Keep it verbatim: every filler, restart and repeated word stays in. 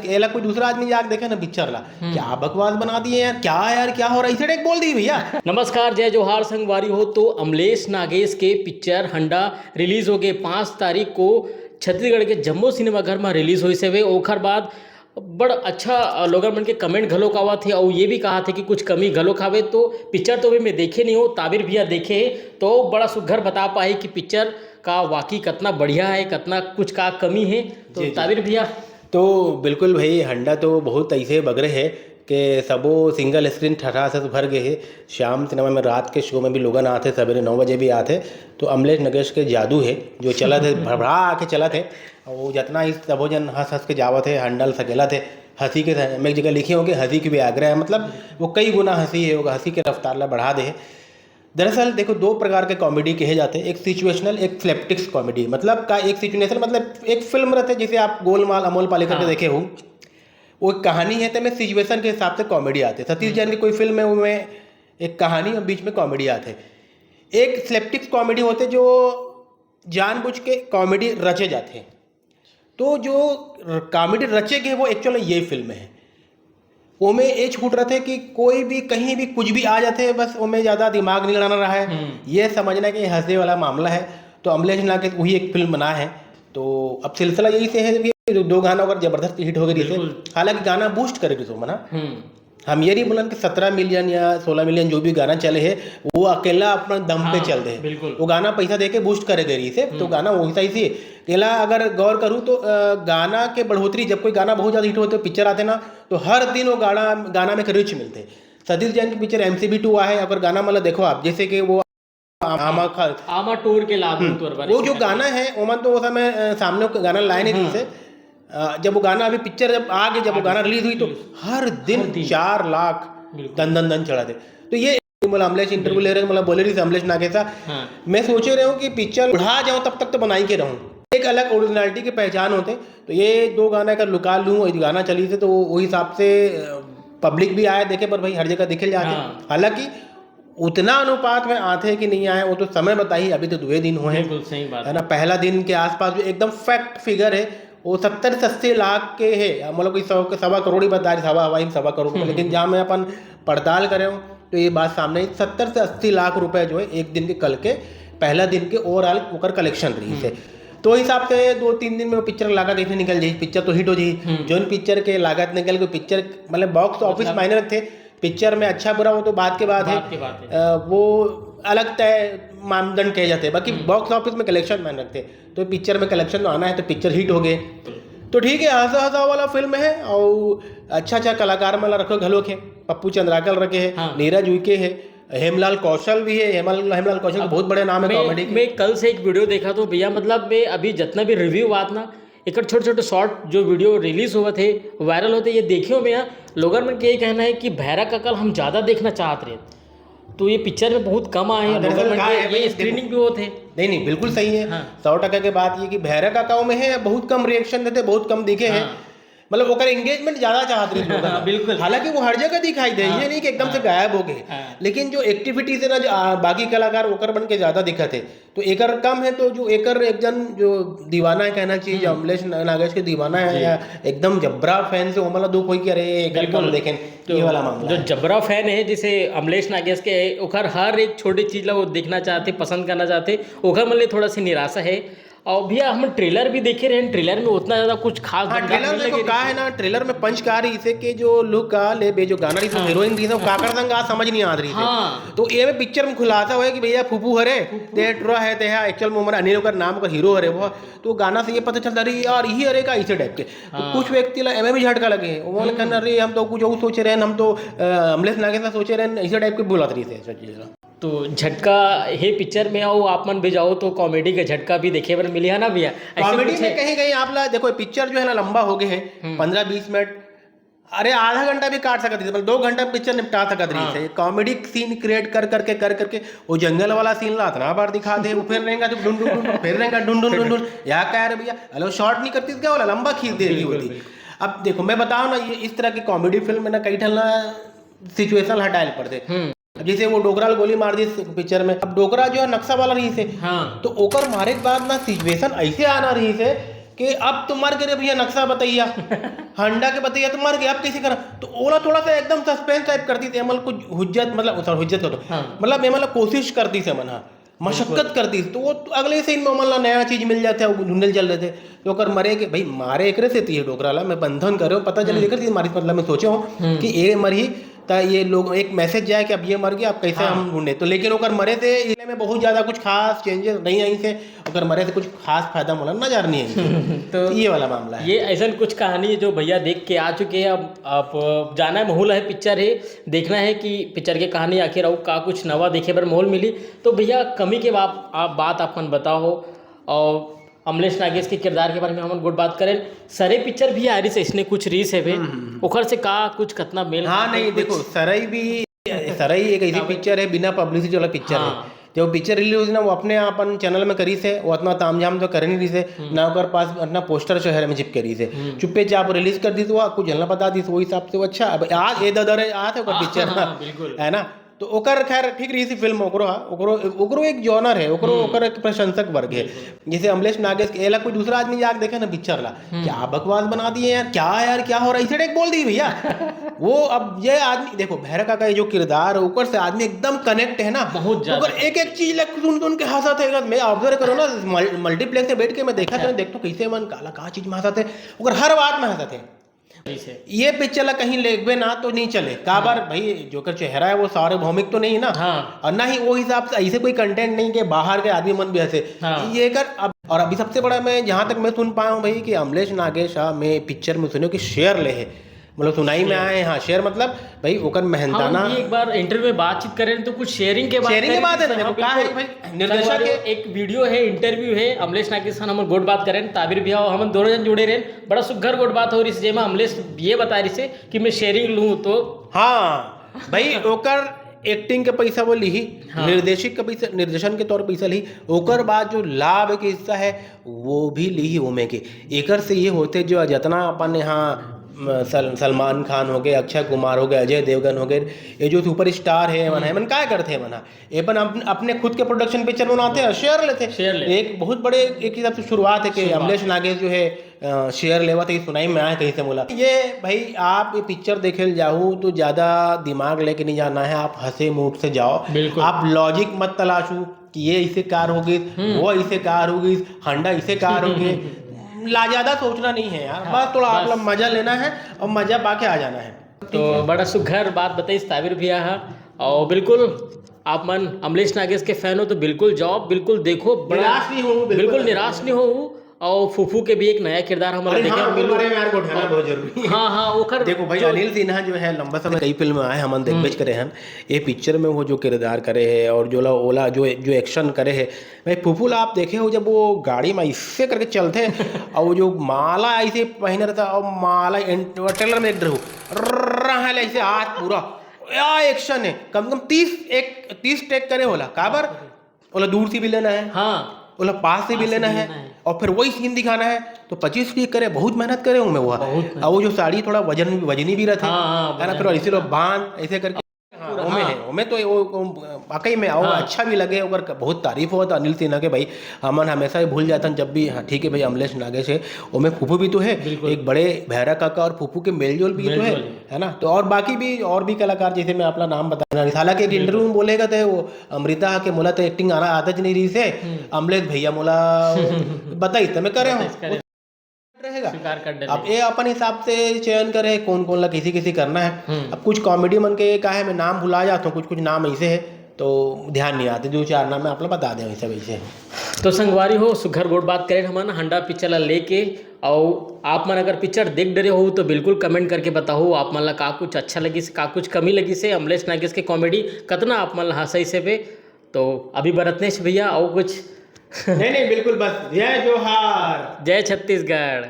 एला कोई दूसरा आदमी जाके देखे ना पिक्चर ला, हम्म। क्या बकवास बना दिए यार, क्या है यार, क्या हो रहा है, इसे टाइप बोल दी भैया। नमस्कार, जय जोहार संगवारी हो। तो अमलेश नागेश के पिक्चर हंडा रिलीज हो गए पाँच तारीख को, छत्तीसगढ़ के जम्मो सिनेमाघर में रिलीज होइस हवे। ओखर बाद बड़ अच्छा, अ, लोगन मन के कमेंट घलोक आवत हे, अउ ये भी कहा थे कि कुछ कमी घलोक हावे। तो पिक्चर तो अभी मैं देखे नहीं हूँ, ताबिर भैया देखे हे, तो बड़ा सुघर बता पाए कि पिक्चर का वाकई कतना बढ़िया है, कतना कुछ का कमी है। तो जी, जी। ताबिर भैया। तो बिल्कुल भाई, हंडा तो बहुत ऐसे बगरे है कि सबो सिंगल स्क्रीन ठठास से भर गए है। श्याम सिनेमा में रात के शो में भी लोगन आते, सवेरे नौ बजे भी आते। तो अमलेश नगेश के जादू है, जो चलत है, भड़भड़ा आके चलत है। वो जितना ही सबो जन हंस हंस के जावत है, हंडा ल सकेलत है। हंसी के, मैं एक जगह लिखे होंगे, हंसी के भी आगरा है, मतलब वो कई गुना हंसी है, वो हंसी के रफ्तार ला बढ़ा दे है। दरअसल देखो, दो प्रकार के कॉमेडी कहे जाते हैं, एक सिचुएशनल, एक स्लैपस्टिक्स कॉमेडी। मतलब का एक सिचुएशनल, मतलब एक फिल्म रहते, जैसे आप गोलमाल अमोल पालेकर के हाँ। देखे हो, वो एक कहानी है, तो में सिचुएशन के हिसाब से कॉमेडी आते। सतीश हम्म। जैन की कोई फिल्म है, उनमें एक कहानी और बीच में कॉमेडी आते। एक स्लैपस्टिक्स कॉमेडी होते, जो जानबूझ के कॉमेडी रचे जाते हैं। तो जो कॉमेडी रचे गए, वो एक्चुअल ये फिल्म है। ओमे ये छूट रहते कि कोई भी कहीं भी कुछ भी आ जाते, बस ओमे ज़्यादा दिमाग नहीं लड़ाना रहा है। हम्म। ये समझना कि हंसने वाला मामला है। तो अमलेश नागेश वही एक फिल्म बना है। तो अब सिलसिला यही से है कि जो दो गाना अगर जबरदस्त हिट हो गई थी, बिल्कुल। हालांकि गाना बूस्ट करे रही तो मना। हम्म। हम ये नहीं बोलन कि सत्रह मिलियन या सोलह मिलियन जो भी गाना चले है, वो अकेला अपना दम पे हाँ, चल दे। बिल्कुल। वो गाना पैसा दे के बूस्ट करे गए रही से, तो हम्म। गाना वैसा ही से। अकेला अगर गौर करूँ तो, अ, गाना के बढ़ोतरी, जब कोई गाना बहुत ज़्यादा हिट होते, पिक्चर आते ना, तो हर दिन वो गाना, गाना में एक रिच मिलते। सतीश जैन की पिक्चर एमसीबी टू आ है, अगर गाना मतलब देखो आप, जैसे कि वो आमा खा आमा टूर के लाभ हम्म। तोर बारे वो जो गाना है, ओमन तो वो समय, अ, सामने को गाना लाए नहीं हाँ। रही से। अ, जब वो गाना अभी पिक्चर जब आ गए, जब वो आ गाना गए। रिलीज हुई तो हम्म। हर दिन हर दिन। चार लाख बिल्कुल। दन दन दन चढ़ा थे। तो ये मतलब अमलेश इंटरव्यू ले रहे हैं, मतलब बोले रही से अमलेश नागेश सा। हाँ। मैं सोचे रहे हूँ कि पिक्चर उड़ा जाऊँ तब तक तो बनाई के रहूँ। एक अलग ओरिजिनलिटी की पहचान होते। तो ये दो गाना अगर लुका लूँ, वही गाना चली से तो वो, वो हिसाब से, अ, पब्लिक भी आया देखे, पर भाई हर जगह दिखे जाते। हाँ। हालांकि उतना अनुपात में आते कि नहीं आए, वो तो समय बताही। अभी तो दुए दिन हुए हैं, बिल्कुल सही बात है ना। है। पहला दिन के आसपास जो एकदम फैक्ट फिगर है, वो सत्तर से अस्सी लाख के है। मतलब कि सौ के सवा करोड़ ही बता रहे, सवा हवाई में सवा करोड़ रुपए। हम्म। लेकिन जहाँ मैं अपन पड़ताल करे हूँ, तो ये बात सामने आई, सत्तर से अस्सी लाख रुपए जो है एक दिन के, कल के पहला दिन के ओवरऑल ओकर कलेक्शन रही से। हम्म। तो हिसाब से दो तीन दिन में वो पिक्चर लागत ऐसे निकल जाई, पिक्चर तो हिट हो जाई। हम्म। जोन पिक्चर के लागत निकल के पिक्चर मतलब बॉक्स ऑफिस मतलब मायने रखते, पिक्चर में अच्छा बुरा वो तो बात के बात है। बात के बात है। अ, वो अलग तय मानदंड कहे जाते हैं, बाकी हम्म। बॉक्स ऑफिस में कलेक्शन मायने रखते हैं। तो पिक्चर में कलेक्शन तो आना है, तो पिक्चर हिट हो गए। तो ठीक है, हंसा हंसा वाला फिल्म है और अच्छा अच्छा कलाकार मन ला रखे घलो के, पप्पू चंद्राकर रखे है, हाँ। नीरज उइके है, हेमलाल कौशल भी है। हेमल-, हेमलाल कौशल अब बहुत बड़े नाम है मैं, कॉमेडी के। मैं कल से एक वीडियो देखा तो भैया, मतलब मैं अभी जितना भी रिव्यू बात ना, एकर छोटे-छोटे शॉर्ट जो वीडियो रिलीज होवत हे, वायरल होत हे, ये देखे हो भैया, लोगन मन के ये कहना है कि भैरा काका ल हम ज्यादा देखना चाहत रहे। तो ये पिक्चर में बहुत कम आए हैं, हाँ, लोगन दरअसल मन का के है, ये भाई, स्क्रीनिंग भी होत हे। नहीं, नहीं, बिल्कुल सही है। हाँ। सौ टका के बात ये कि भैरा काका में है, बहुत कम रिएक्शन देते, बहुत कम दिखे हैं। हाँ। मतलब ओकर एंगेजमेंट ज्यादा चाहत रहे लोगन। हाँ, बिल्कुल। हालांकि वो हर जगह दिखाई दे, हाँ। ये नहीं कि एकदम से हाँ। गायब हो गए। हाँ। लेकिन जो एक्टिविटीज है ना, जो, आ, बाकी कलाकार ओकर बन के ज्यादा दिखत है। तो एकर कम है, तो जो एकर एक जन जो दीवाना है कहना चाहिए, जो हम्म। अमलेश न-, नागेश के दीवाना है जी। या एकदम जबरा फैन से, ओमन ला दुख होई कि अरे एकर बिल्कुल। कम देखें, तो ये वाला मामला जो है। जबरा फैन है, जैसे अमलेश नागेश के, ओकर हर एक छोटी चीज ला वो देखना चाहते, पसंद करना चाहते, ओकर मन ले थोड़ा सी निराशा है। और भैया, हम ट्रेलर भी देखे रहे, ट्रेलर में उतना ज्यादा कुछ खास हाँ, दमदार ट्रेलर नहीं देखो लगे का रही। है ना, ट्रेलर में पंच का रही से कि जो लुक का ले बे, जो गाना रही से, हाँ। हीरोइन रही से, वो काकर संग आ समझ नहीं आ रही से। हाँ। तो ये में पिक्चर में खुलासा हुआ है कि भैया फूफू हरे, फूफू। ते टुरा है, ते है, एक्चुअल में ओमन अनिल ओकर नाम ओकर हीरो हरे वो। तो गाना से ये पता चलता रही यार, यही हरे का इसे टाइप के। तो हाँ। कुछ व्यक्ति ला एमे भी झटका लगे, वो हम्म। कहना, "अरे, हम तो कुछ और सोचे रहे, हम तो, अ, अमलेश नागेश सा सोचे रहे, इसे टाइप के बुलात रही थे, ऐसा चीज ला।" तो झटका हे पिक्चर में आओ, आप मन भी जाओ तो कॉमेडी के झटका भी देखे बर मिली है ना भैया? ऐसे कॉमेडी कुछ में है? कहीं कहीं आप ला देखो, पिक्चर जो है ना लंबा हो गए है, हम्म। पन्द्रह बीस मिनट, अरे आधा घंटा भी काट सकत रही, मतलब दो घंटा पिक्चर निपटा सकत रही हाँ। से। कॉमेडी सीन क्रिएट कर करके, कर करके, वो जंगल वाला सीन ला इतना बार दिखा दे, वो फिर रहेगा तो डुन डुन डुन डुन, फिर रहेगा डुन डुन डुन डुन। यहाँ क्या है रे भैया, अरे वो शॉर्ट नहीं करती क्या वाला लंबा खींच दे रही बिल्कुल, होती। बिल्कुल। अब देखो मैं बताऊँ ना, ये इस तरह की कॉमेडी फिल्म में ना कई ठन ना सिचुएशन हटाए पड़ते। हम्म। अब जैसे वो डोकरा ल गोली मार दी पिक्चर में, अब डोकरा जो है नक्शा वाला रही से, हाँ। तो ओकर मारे के बाद ना सिचुएशन ऐसे आना रही से कि अब तो मर गे रे भैया, नक्शा बतइया, हंडा के बतइया तो मर गे, अब कइसे करना? तो ओला थोड़ा सा एकदम सस्पेंस टाइप कर दिस, एमन कुछ हुज्जत, मतलब सॉरी, हुज्जत कथों, हाँ। मतलब एमन ला कोशिश कर दिस एमन हा, मशक्कत कर दिस, तो वो अगले सीन में ओमन ला नया चीज मिल जाथे, वो ढूंढे ल चल देथे। तो ओकर मरे के, भाई, मारे एकरे सेती हे डोकरा ला, मैं बंधन करे हूँ, पता चले जेकर सेती मारिस, मतलब मैं सोचे हूँ हम्म। कि ये मरही, त ये लोग एक मैसेज जाए कि अब ये मर गया, अब कैसे हाँ। हम ढूंढे। तो लेकिन ओकर मरे से इले में बहुत ज्यादा कुछ खास चेंजेस नहीं आई से, ओकर मरे से कुछ खास फायदा मोला नजर नहीं आई। तो ये वाला मामला है। ये ऐसा कुछ कहानी है जो भैया देख के आ चुके हैं। अब आप जाना है, माहौल है, पिक्चर है, देखना है कि पिक्चर की कहानी आखिर अउ का कुछ नवा देखे बर माहौल मिली। तो भैया, कमी के बाप, आप बात अपन बताओ। और अमलेश नागेश के किरदार के बारे में हमन गोठ बात करें, सरे पिक्चर भी आ रही से, इसने कुछ रीस है बे, ओकर से का कुछ कतना मेल हाँ, खाथे, नहीं, कुछ देखो, सरई भी, सरई एक ऐसी पिक्चर है, बिना पब्लिसिटी वाला पिक्चर हाँ। है। जो पिक्चर रिलीज हुई ना, वो अपने अपन चैनल में करी से, वो इतना तामझाम तो करे नहीं रही से, हम्म। ना ओकर पास अपना पोस्टर शहर में चिपके रही से, हम्म। चुप्पे चाप रिलीज कर दी, तो वो कुछ ना बता दी, तो वो हिसाब से वो अच्छा। अब आज ए दादा रे, आज है ओकर हाँ, पिक्चर हाँ, ना, हाँ, बिल्कुल। है ना? तो ओकर खैर ठीक रही सी फिल्म, ओकरो, ओकरो, ओकरो एक जॉनर है, ओकरो, ओकर एक प्रशंसक वर्ग है। जैसे अमलेश नागेश के, एला कोई दूसरा आदमी जाके देखे ना पिक्चर ला, क्या बकवास बना दिए यार, क्या यार, क्या हो रहा है, इसे एक बोल दी भैया। वो अब ये आदमी देखो, भैरा काका ये जो किरदार है, ओकर से आदमी एकदम कनेक्ट है ना, बहुत ज्यादा ओकर एक एक चीज ला सुन सुन के हंसत है। मैं ऑब्जर्व करो ना, मल्टीप्लेक्स में बैठ के मैं देखा था, देखता हूँ कैसे मन काला का चीज में हंसत है, ओकर हर बात में हंसत है। सही से। ये पिक्चर ला कहीं लेगबे ना तो नहीं चले, काबर भाई, जो ओकर चेहरा है वो सार्वभौमिक तो नहीं ना, हाँ। और ना ही वो हिसाब से ऐसे कोई कंटेंट नहीं कि बाहर के आदमी मन भी हंसे। हाँ। ये कर अब, और अभी सबसे बड़ा, मैं जहाँ तक मैं सुन पाया हूँ भाई, कि अमलेश नागेश हा, मैं पिक्चर में सुने कि शेयर ले है, मतलब सुनाई में आए। हाँ, शेयर मतलब भाई ओकर मेहनताना। हाँ, ये एक बार इंटरव्यू में बातचीत करें तो कुछ शेयरिंग के बात शेयरिंग के करें बात है, तो देखो, हाँ, का है बिल्कुल। भाई, निर्देशक संगवारी, के एक वीडियो है, इंटरव्यू है, अमलेश नागेश खान हमन गोठ बात करें, ताबिर भैया हमन दोनों जन जुड़े रहे, बड़ा सुघर गोठ बात हो रही से, जेमा अमलेश ये बता रही से कि मैं शेयरिंग लूँ तो हाँ भाई, ओकर एक्टिंग के पैसा वो लिही, हाँ। निर्देशिक के पैसा, निर्देशन के तौर पैसा लिही, ओकर बाद जो लाभ के हिस्सा है वो भी लिही ओमे के। एकर से ये होथे जो जितना अपन यहाँ म, सल, सलमान खान हो गए, अक्षय कुमार हो गए, अजय देवगन हो गए, ये जो सुपर स्टार है मन, है मन काय करथे मन, ये अपन अपने खुद के प्रोडक्शन पिक्चर बनाते हैं, शेयर लेते हैं। शेयर लेते। एक बहुत बड़े एक हिसाब से शुरुआत है कि अमलेश नागेश जो है शेयर लेवत है, सुनाई में आए कहीं से बोला। ये भाई, आप ये पिक्चर देखे ल जाहू तो ज्यादा दिमाग लेके नहीं जाना है, आप हंसे मूड से जाओ। बिल्कुल। आप लॉजिक मत तलाशू कि ये इसे कार हो गई, वो इसे कार हो गई, हांडा इसे कार हो गई। ला ज्यादा सोचना नहीं है यार, बस थोड़ा आप लोग मजा लेना है और मजा पा के आ जाना है। तो बड़ा सुघर बात बताई ताबिर भैया हा। और बिल्कुल आप मन अमलेश नागेश के फैन हो तो बिल्कुल जाओ, बिल्कुल देखो, बड़ा निराश नहीं हो, बिल्कुल। बिल्कुल निराश नहीं हो। और फूफू के भी एक नया किरदार हमला अरे देखे हाँ, हम ओकर बिल्कुल बारे में यार गोठ कहना बहुत जरूरी है। हाँ हाँ, ओकर देखो भाई, जो- अनिल सिन्हा जो है, लंबा समय कई फिल्म में आए, हमन देखबेच करे हैं। ये पिक्चर में वो जो किरदार करे है और जो ला ओला जो जो एक्शन करे है, भाई फूफू ला आप देखे हो, जब वो गाड़ी में ऐसे करके चलते हैं और वो जो माला ऐसे पहने रहता है और माला ट्रेलर में देख रहे हो, रहा है ऐसे हाथ पूरा, या एक्शन है। कम से कम तीस एक तीस टेक करे होला, काबर ओला दूर से भी लेना है, हाँ ओला पास से भी लेना है, और फिर वही सीन दिखाना है। तो पच्चीस भी करे, बहुत मेहनत करे हूँ मैं वो। बहुत मेहनत। और वो जो साड़ी थोड़ा वजन वजनी भी रहता हाँ, हाँ, है ना, वजन फिर भी इसीलिए बांध ऐसे करके हाँ, ओमे है, ओमे तो वो, वो वाकई में आओ, हाँ। अच्छा भी लगे, ओकर बहुत तारीफ हुआ था अनिल सिन्हा के भाई। हमन हमेशा ही भूल जातन जब भी, हाँ ठीक है भाई, अमलेश नागेश है, ओमे फूफू भी तो है, बिल्कुल। एक बड़े भैरा काका और फूफू के मेलजोल भी तो है, मेलजोल। है ना? तो और बाकी भी, और भी कलाकार, जैसे मैं अपना नाम बता रहा, हालांकि एक इंटरव्यू में बोलेगा तो वो अमृता के मोला तो एक्टिंग आना आदत नहीं रही से, अमलेश भैया मोला बताई तो मैं करे हूँ। बताइस करे। रहेगा। स्वीकार कर डरे। अब ये अपन हिसाब से चयन करे कौन कौन ला किसी किसी करना है। अब कुछ कॉमेडी मन के का है, मैं नाम भुला जाता हूँ, कुछ कुछ नाम ऐसे है तो ध्यान नहीं आते, दो चार नाम मैं आप लोग बता दें वैसे वैसे। तो संगवारी हो, सुघर गोठ बात करें हमन हंडा पिक्चर ला लेके। और आप मन अगर पिक्चर देख डरे हो तो बिल्कुल कमेंट करके बताओ, आप मन ला का कुछ अच्छा लगिस, का कुछ कमी लगिस है, अमलेश नागेश के कॉमेडी कतना आप मन ला हंसाइस हे बे। तो अभी बरतनेश भैया और कुछ? नहीं नहीं, बिल्कुल, बस जय जोहार। जय छत्तीसगढ़।